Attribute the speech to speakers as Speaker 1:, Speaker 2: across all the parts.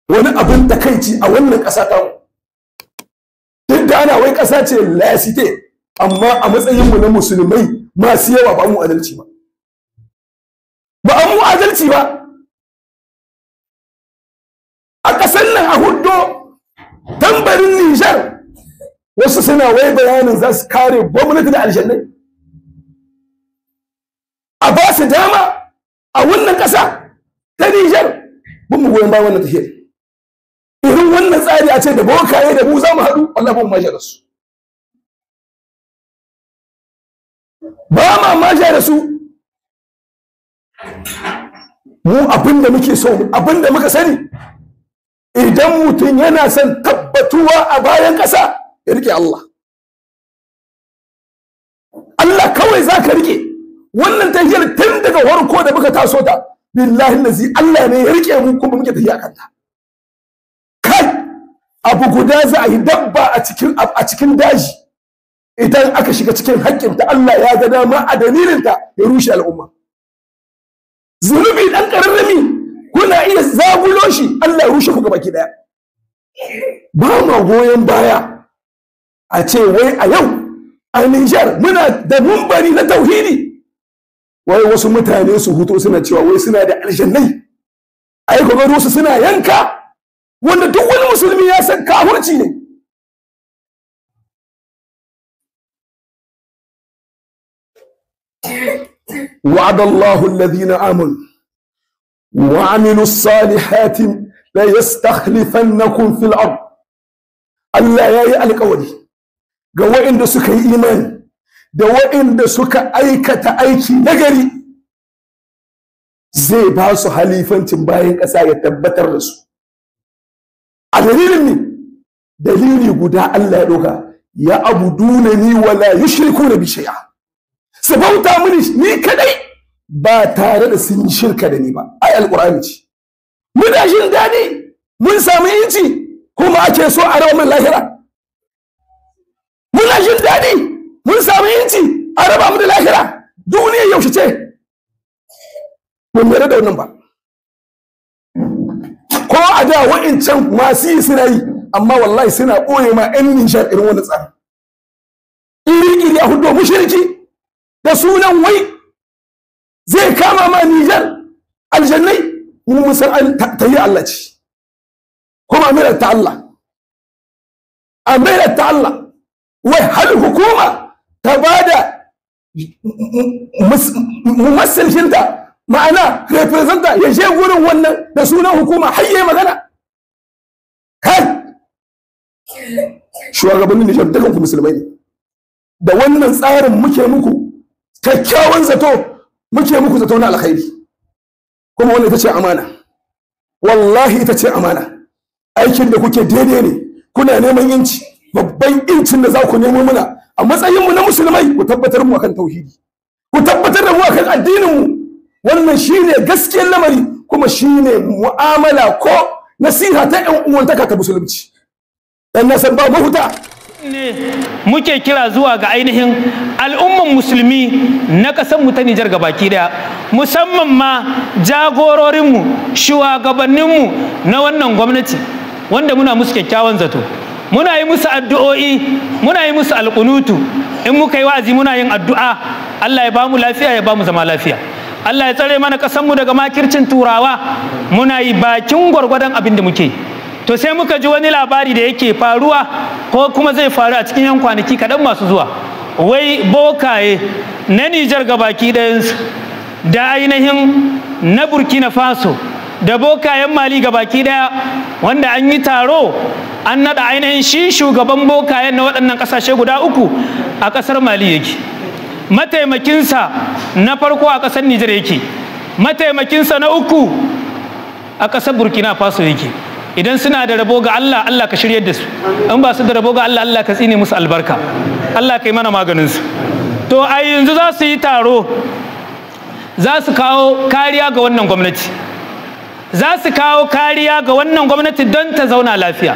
Speaker 1: Wani abin takaici a wannan ƙasa ta mu, duk da ana wai ƙasa ce laicite, amma a matsayin mu na musulmai masu yawa ba mu adalci ba, ba mu adalci ba. A ƙasar nan a hudo tambarin Nijar, wasu suna wai bayanin za su kare gwamnati da aljannai, a ba su dama a wannan ƙasa ta Nijar. Mun mu goyon bayan wannan tafiyar. Irin wannan tsari a ce da bokaye da mu za mu haɗu, wallahi ba mu maja da su, ba ma maja da su. Mu abin da muke so, abin da muka sani, idan mutum yana son tabbatuwa a bayan ƙasa, ya rike Allah. Allah kawai za ka rike. Wannan tafiyar tun daga farko da muka taso ta, billahi lazi Allah ne ya rike mu kuma muke tafiya kanta. Kai, abu guda za a yi, dabba a cikin daji, idan aka shiga cikin haƙƙinta, Allah ya ga dama a dalilinta ya rushe al'umma. Zunubi ɗan ƙararrami kuna iya zabulo shi, Allah ya rushe ku gabaki ɗaya. Ba ma goyon baya a ce wai a yau a Nijar muna da mumbari na tauhidi, wai wasu mutane su huto suna cewa wai suna da aljannai, ai ko wasu suna yanka, wanda duk wani musulmi ya san kafirci ne. وعد الله الذين آمنوا وعملوا الصالحات ليستخلفنكم في الأرض. Allah ya yi alkawari ga waɗanda suka yi imani da waɗanda suka aikata aiki nagari, zai ba su halifancin bayan ƙasa, ya tabbatar da su. A dalilin ne, dalili guda Allah ya ɗauka: يعبدونني ولا يشركون بي شيئا. Su bauta mini ni kadai ba tare da sun yi shirka da ni ba. Ai alqur'ani ce. Muna jin daɗi mun samu inci, kuma ake so a raba min lahira. Muna jin daɗi mun samu inci, a raba mu da lahira. Duniya yaushe ce? Mun yarda da wannan ba. Ko a da wa'incan masu yi suna yi, amma wallahi suna ɓoye ma 'yan Nijar irin wani tsari iri-iri. A hudu mushriki da sunan wai zai kama ma Nijar aljannai. Mu mun san ta yi Allah ce, kuma amirar ta Allah, amirar ta Allah. Wai hal hukuma ta bada mumassilkinta, ma'ana representa, ya je gurin wannan da sunan hukuma har yayi magana. Kai, shugabannin Nijar, dukan ku musulmai ne. Da wannan tsarin muke muku kyakkyawan zato, muke muku zato na alkhairi. Kuma wannan ita ce amana, wallahi ita ce amana. Aikin da kuke daidai ne. Kuna neman inci, babban incin da za ku nemo muna a matsayinmu na musulmai, ku tabbatar mu akan tauhidi, ku tabbatar da mu akan addinin mu. Wannan shine gaskiyar lamari, kuma shine mu'amala ko nasiha ta ƴan uwantaka ta musulunci. Dan na san ba mahuta.
Speaker 2: Ne muke kira zuwa ga ainihin al'umman musulmi na ƙasar mu ta Nijar gabaki daya, musamman ma jagororinmu, shugabanninmu na wannan gwamnati, wanda muna musu kyakkyawan zato, muna yi musu addu'o'i, muna yi musu alƙunutu. In muka yi wa'azi, muna yin addu'a, Allah ya ba mu lafiya, ya ba mu zama lafiya, Allah ya tsare mana ƙasarmu daga makircin turawa. Muna yi bakin gwargwadon abin da muke. To, sai muka ji wani labari da yake faruwa ko kuma zai faru a cikin yan kwanaki kaɗan masu zuwa, wai bokaye na Nijar gabaki ɗayansu da ainihin na Burkina Faso da bokayen Mali gabaki ɗaya, wanda an yi taro, an naɗa ainihin shi shugaban bokayen na waɗannan ƙasashe guda uku a ƙasar Mali yake, mataimakinsa na farko a ƙasar Nijar yake, mataimakinsa na uku a ƙasar Burkina Faso yake. Idan suna da rabo ga Allah, Allah ka shiryar da su. In ba su da rabo ga Allah, Allah ka tsine musu albarka, Allah ka yi mana maganin su. To, a yanzu za su yi taro, za su kawo kariya ga wannan gwamnati, za su kawo kariya ga wannan gwamnati don ta zauna lafiya.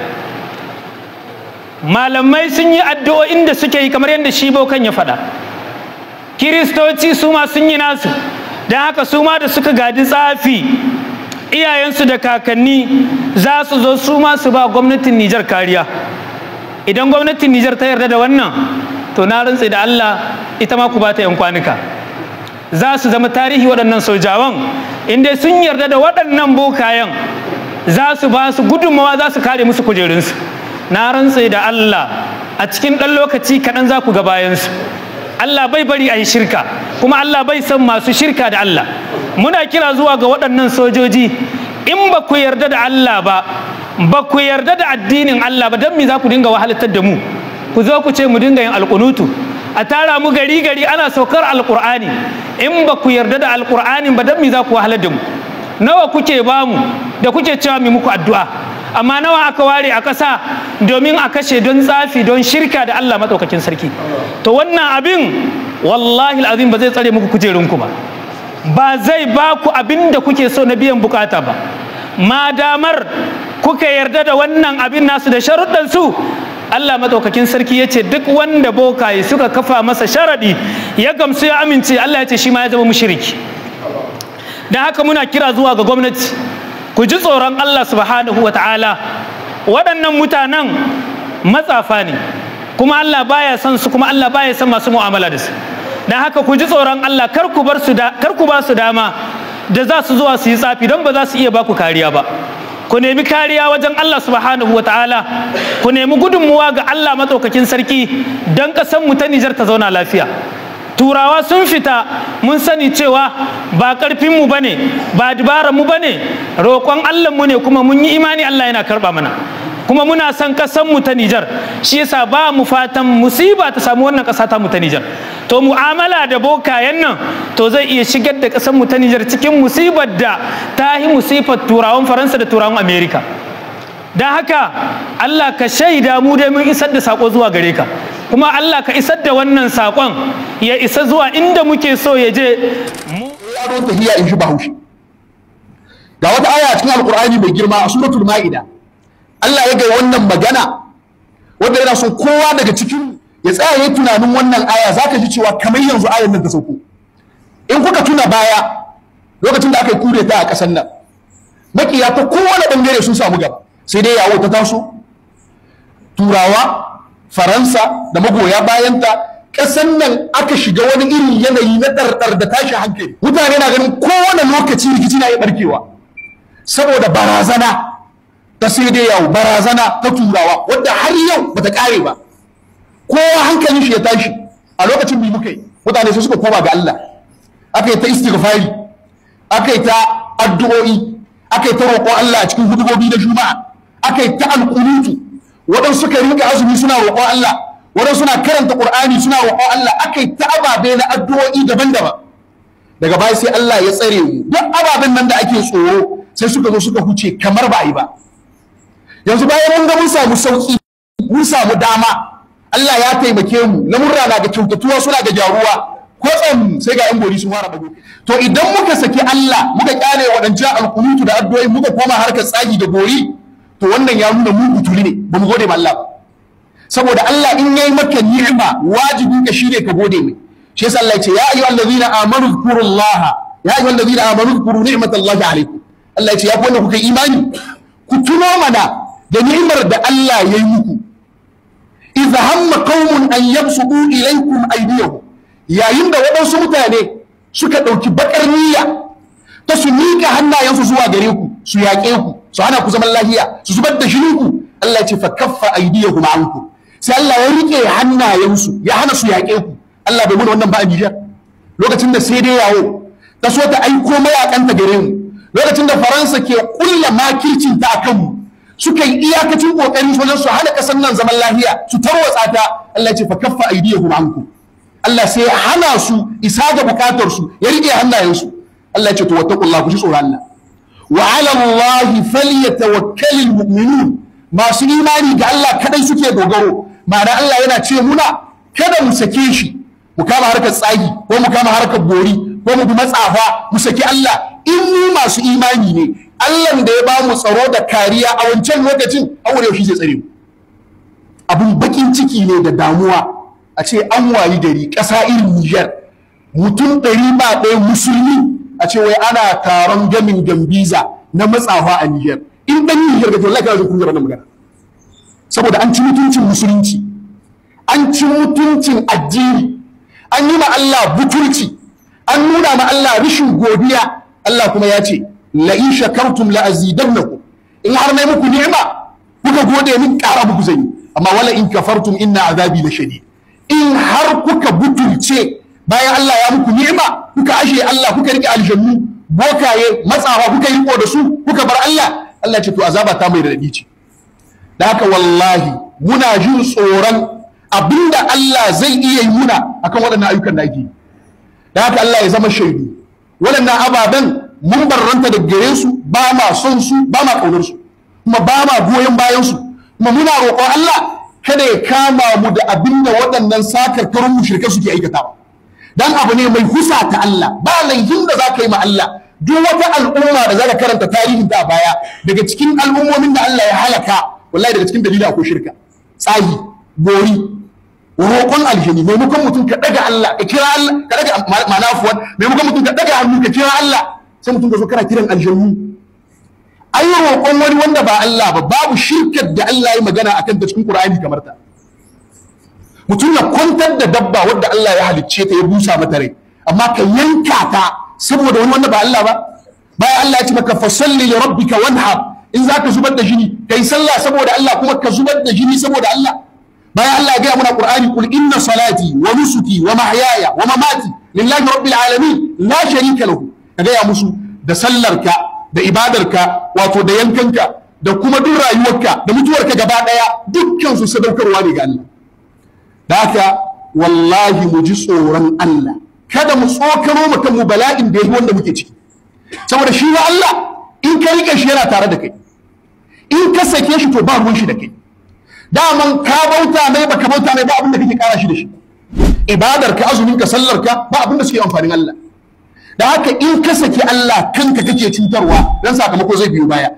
Speaker 2: Malamai sun yi addu'o'in da suke yi kamar yadda shi bokan ya faɗa. Kiristoci su ma sun yi nasu. Don haka su ma da suka gadi tsafi Iyayensu da kakanni za su zo su ma su ba gwamnatin Nijar kariya. Idan gwamnatin Nijar ta yarda da wannan, to na rantse da Allah ita ma ku ba ta 'yan kwanuka. Za su zama tarihi waɗannan sojawan, in dai sun yarda da waɗannan bokayen za su ba su gudunmawa, za su kare musu kujerunsu. Na rantse da Allah a cikin ɗan lokaci kaɗan za ku ga bayansu. Allah bai bari a yi shirka, kuma Allah bai son masu shirka da Allah. Muna kira zuwa ga waɗannan sojoji, in ba ku yarda da Allah ba, ba ku yarda da addinin Allah ba, don me za ku dinga wahalatar da mu? Ku zo ku ce mu dinga yin alƙunutu, a tara mu gari gari ana saukar alƙur'ani. In ba ku yarda da alƙur'anin ba, don me za ku wahalar da mu? Nawa kuke bamu da kuke cewa mu muku addu'a, amma nawa aka ware a ƙasa domin a kashe don tsafi, don shirka da Allah maɗaukakin sarki? To wannan abin wallahi al'azim ba zai tsare muku kujerunku ba, ba zai ba ku abin da kuke so na biyan bukata ba. Ma damar kuka yarda da wannan abin nasu da sharuɗan su, Allah maɗaukakin sarki ya ce duk wanda bokaye suka kafa masa sharaɗi ya gamsu ya amince, Allah ya ce shi ma ya zama mushriki. Don haka muna kira zuwa ga gwamnati, ku ji tsoron Allah subhanahu wa ta'ala. Waɗannan mutanen matsafa ne, kuma Allah baya son su, kuma Allah baya son masu mu'amala da su. Don haka ku ji tsoron Allah, kar ku bar su da, kar ku ba su dama da za su zuwa su yi tsafi, don ba za su iya ba ku kariya ba. Ku nemi kariya wajen Allah subhanahu wa ta'ala, ku nemi gudunmuwa ga Allah maɗaukakin sarki don ƙasar mu ta Nijar ta zauna lafiya. Turawa sun fita, mun sani cewa ba ƙarfinmu ba ne, ba dabararmu ba ne, roƙon Allahnmu ne, kuma mun yi imani Allah yana karɓa mana. Kuma muna son ƙasarmu ta Nijar, shi yasa ba mu fatan musiba ta samu wannan ƙasa ta mu ta Nijar. To mu'amala da bokayen nan to zai iya shigar da ƙasarmu ta Nijar cikin musibar da ta yi musibar turawan Faransa da turawan Amerika. Don haka Allah ka shaida mu dai mun isar da saƙo zuwa gare ka, kuma Allah ka isar da wannan saƙon ya isa zuwa inda muke so ya je.
Speaker 1: Yaro tahiya in shi Bahaushe. Ga wata aya a cikin Alƙur'ani mai girma a suratul Ma'ida. Allah ya ga wannan magana wanda yana so kowa daga cikin ya tsaya yayin tunanin wannan aya, zaka ji cewa kamar yanzu ayar nan ta sauko. In kuka tuna baya lokacin da aka yi kure ta a ƙasar nan, makiya ta kowane bangare sun samu gaba, sai dai yawo ta taso, Turawa, Faransa da magoya bayanta, ƙasar nan aka shiga wani irin yanayi na ɗarɗar da tashi hankali. Mutane na ganin kowane lokaci rikici na iya barkewa saboda barazana ta sai dai yawo, barazana ta Turawa wadda har yau bata ƙare ba. Kowa hankalin shi ya tashi. A lokacin bi muka yi, mutane sai suka koma ga Allah, aka yi ta istighfari, aka yi ta addu'o'i, aka yi ta roƙon Allah a cikin hudubobi na Juma'a, aka yi ta alƙunutu, waɗansu suka rinka azumi suna roƙon Allah, waɗansu suna karanta Qur'ani suna roƙon Allah, aka yi ta ababe na addu'o'i daban-daban. Daga baya sai Allah ya tsare mu, duk ababen nan da ake tsoro sai suka zo suka huce kamar ba a yi ba. Yanzu bayan mun ga mun samu sauki, mun samu dama, Allah ya taimake mu, lamurra na ga kyautatuwa, suna ga gyaruwa, kwatsam sai ga yan gori sun fara bago. To idan muka saki Allah, muka kyale waɗancan alƙunutu da addu'o'i, muka koma harkar tsagi da gori, to wannan ya nuna mu butuli ne, ba mu gode ma Allah ba. Saboda Allah in yayi maka ni'ima, wajibin ka shine ka gode mai. Shi yasa Allah ya ce ya ayyuhallazina amanu zkurullaha, ya ayyuhallazina amanu zkuru ni'matallahi alaikum. Allah ya ce ya ku wanda kuka imani, ku tuno mana da ni'imar da Allah ya yi muku. Idza hamma qaumun an yabsutu ilaykum aydiyahum, yayin da waɗansu mutane suka ɗauki bakar niyya ta su miƙa hannayensu zuwa gare ku, su yaƙe ku, su hana ku zaman lafiya, su zubar da jinin ku, Allah ya ce fa kaffa aydiyahum ankum, sai Allah ya rike hannayensu ya hana su yaƙe ku. Allah bai muna wannan ba a Nijar lokacin da sai dai yawo ta so ta aiko mayakanta gare mu, lokacin da Faransa ke kulla makircin ta akan mu, suka yi iyakacin kokarin su wajen su hana kasar nan zaman lafiya, su tarwatsa ta. Allah ya ce fa kaffa aydiyahum ankum, Allah sai ya hana su isa ga bukatar su, ya rike hannayensu. Allah ya ce to wattaqullaha, ku ji tsoron Allah. Wa ala Allahi falyatawakkalul mu'minun, masu imani ga Allah kadai suke dogaro. Ma'ana Allah yana ce muna kada mu sake shi, mu kama harkar tsagi ko mu kama harkar bori ko mu bi matsafa, mu saki Allah. In mu masu imani ne, Allah da ya ba mu tsaro da kariya a wancan lokacin, aure shi zai tsare mu. Abun bakin ciki ne da damuwa a ce an wayi gari ƙasa irin Niger, mutum 101 musulmi, a ce wai ana taron gamin Gambiza,
Speaker 3: na matsawa a Niger. In dan Niger ga wallahi kana jin kunyar wannan magana, saboda an ci mutuncin musulunci, an ci mutuncin addini, an yi ma Allah butulci, an nuna ma Allah rishin godiya. Allah kuma ya ce la in shakartum la azidannakum, in har nayi muku ni'ima kuka gode min ƙara muku zan yi, amma wala in kafartum inna azabi la shadid. In har kuka butulce bayan Allah ya muku ni'ima, kuka ashe Allah, kuka rike aljannu, bokaye, matsawa, kuka riko da su, kuka bar Allah, Allah ce to azaba ta mai radadi ce. Da haka wallahi muna jin tsoron abinda Allah zai iya yi muna akan waɗannan ayyukan da ake yi. Da haka Allah ya zama shaidu, waɗannan ababen mun barranta da gare su, ba ma son su, ba ma ƙaunar su, kuma ba ma goyon bayan su, kuma muna roƙon Allah kada ya kama mu da abinda waɗannan sakarkarun mushrikai suke aikatawa. Dan abu ne mai husa ta Allah, ba laifin da zaka yi ma Allah. Duk wata al'umma da zaka karanta tarihin ta a baya, daga cikin al'ummomin da Allah ya halaka, wallahi daga cikin dalili akwai shirka, tsahi, gori, roƙon aljani. Maimakon mutum ka daga Allah ka kira Allah, ka daga ma'ana fuwan, maimakon mutum ka daga hannu ka kira Allah, sai mutum ka zo kana kiran aljanu. Ai roƙon wani wanda ba Allah ba, babu shirkar da Allah ya magana akan ta cikin Qur'ani kamar ta. Mutum ya kwantar da dabba wadda Allah ya halicce ta, ya busa mata rai, amma ka yanka ta saboda wani wanda ba Allah ba. Bayan Allah ya ce maka fasalli li rabbika wanhar, in zaka zubar da jini kai sallah saboda Allah, kuma ka zubar da jini saboda Allah. Bayan Allah ya gaya muna Qur'ani, kul inna salati wa nusuki wa mahyaya wa mamati lillahi rabbil alamin la sharika lahu. Ka gaya musu da sallarka da ibadarka, wato da yankanka da kuma duk rayuwarka da mutuwarka gaba daya, dukkan su sadaukarwa ne ga Allah. Da haka wallahi mu ji tsoron Allah, kada mu tsokano mu kanmu bala'in da yake wanda muke ciki, saboda shi wa Allah in ka rike shi yana tare da kai, in ka sake shi to ba ruwan shi da kai. Daman ka bauta mai baka bauta mai ba abin da kake kara shi da shi, ibadar ka, azumin ka, sallar ka, ba abin da suke amfanin Allah. Da haka in ka saki Allah kanka kake cutarwa, dan sakamako zai biyo baya.